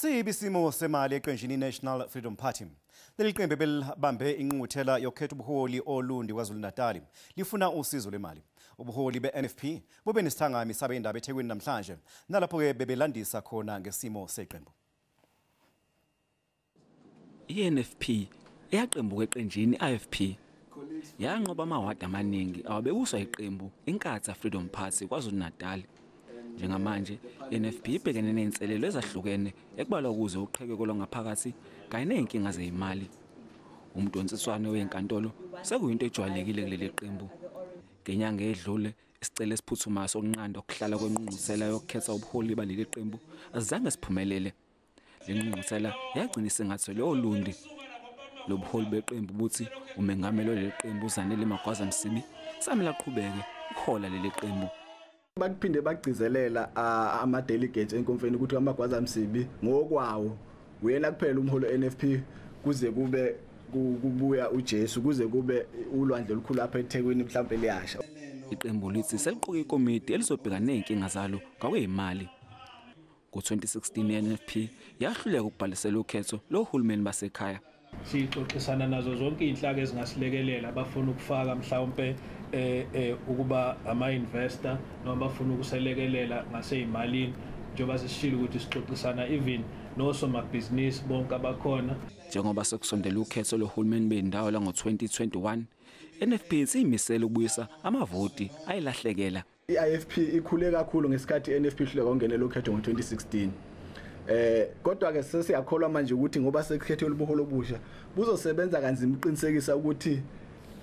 Sibi isimo semali eqenjini National Freedom Party. Leli qembu belibambe inqungquthela yokukhetha ubuholi oLundi KwaZulu-Natal lifuna usizo lwemali. Ubuholi be-NFP bube nesithangami sabe indaba eThekwini namhlanje, nalapho-ke bebelandisa khona ngesimo seqembu. I-NFP eyaqembuka eqenjini IFP yanqoba amawadi amaningi awabebuswa iqembu Inkatha Freedom Party KwaZulu-Natal. Njengamanje i-NFP ibhekene nezinselelo ezahlukene ekubalwa kuzo uqhekeko lwangaphakathi kanye nezinkinga zezimali. Umdonsiswano wenkantolo sekuyinto ejwayelekile kuleli qembu. Ngenyanga edlule isicelo esiphuthumayo sokunqanda ukuhlala kwengqungquthela yokukhetha ubuholi baleli qembu azange siphumelele. Le ngqungquthela yagcina isingathelwe oLundi. Lobuholi beqembu buthi umengameli waleli qembu uZanele Magwaza Msibi kusamele aqhubeke ukuhola leli qembu. Bakuphinde bagcizelela ama-delegates enkomfeni ukuthi uMagwaza Msibi ngokwawo uyena kuphela umholo NFP kuze kube kubuya uJesu, kuze kube ulwandle olukhulu apha eThekwini mhlawumbe liyasha. Iqembu lithi seliqoke ikomiti elizobheka nezinkinga zalo ngakwezimali. Ngo-2016 i-NFP yahluleka ukubhalisela ukhetho lohulumeni basekhaya. Sixoxisana nazo zonke izinhlaka ezingasilekelela abafuna ukufaka mhlawumbe ukuba ama-investor noma bafuna ukuselekelela ngaseyimalini, njengoba sisishilo ukuthi sixoxisana even nosomabhizinisi bonke abakhona. Njengoba sekusondela ukhetho lohulumeni bendawo lango-2021, NFP izimisele ukubuyisa amavoti ayilahlekela. I-IFP ikhule kakhulu ngesikhathi i-NFP ihluleka ukungenela ukhetho ngo-2016. Kodwa ke sesiyakholwa manje ukuthi ngoba sekukhethwe ubuholi obusha buzosebenza kanzima uqinisekisa ukuthi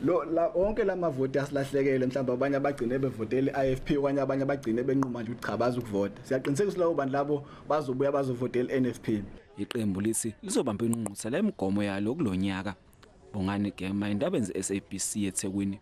lo wonke lamavoti asilahlekele, mhlawumbe abanye abagcine bevotela i-IFP okanye abanye abagcine benquma nje ukuthi cha bazi ukuvota. Siyaqinisekisa labo bantu labo bazobuya bazovotela i-NFP. Iqembu lithi lizobamba ingqungquthela imigomo yalo kulonyaka. Bongani Gema, indaba ze-SABC eThekwini.